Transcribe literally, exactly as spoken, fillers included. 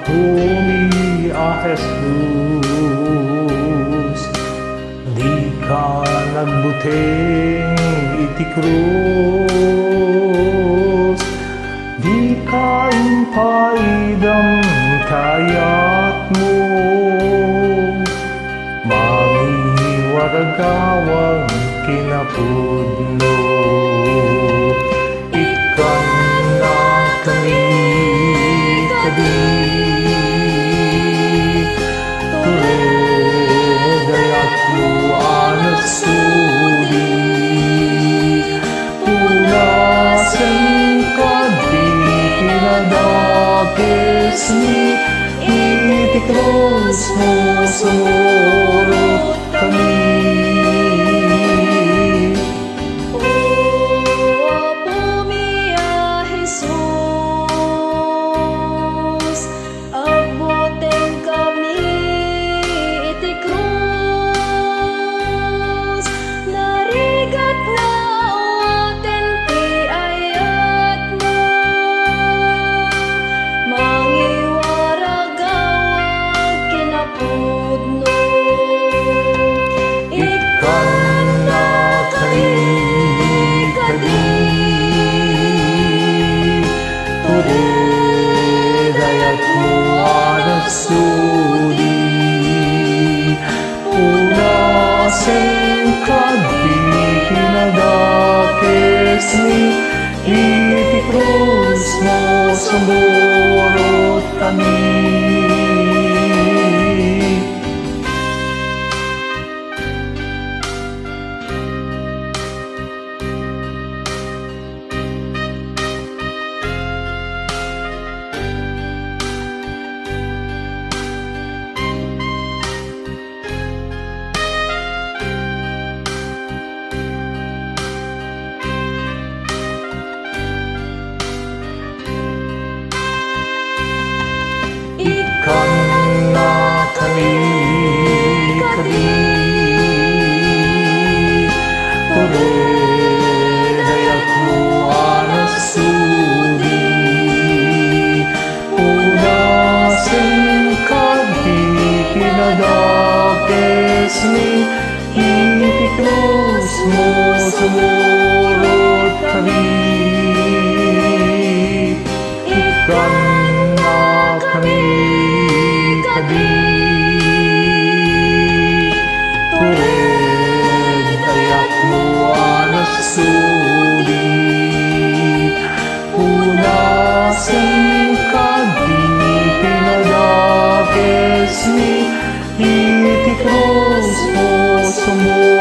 Apomi a Jesus, dika nagbuteng iti krus, dika impaydam ti ayatmo. Mangiwaragawag kinapudno. Ikkannakami kadi. Tured dayatmo a nagsudi. Punasen kadi ti pinadakesmi. Iti krusmo, sumurotkami. O Apomi a Jesus, agbutengkami iti krus. Narigat nga awaten ti ayatmo. Mangiwaragawag kinapudno. Ikkannakami kadi. Tured dayatmo a nagsudi. Punasen kadi ti pinadakesmi. Iti krusmo, sumurotkami. Ikkannakami kadi. Tured dayatmo a nagsudi. Punasen kadi ti pinadakesmi. Iti krusmo, sumurotkami. Ikkannakami kadi. Tured dayatmo a nagsudi. Punasen kadi ti pinadakesmi. Iti krusmo, sumurotkami.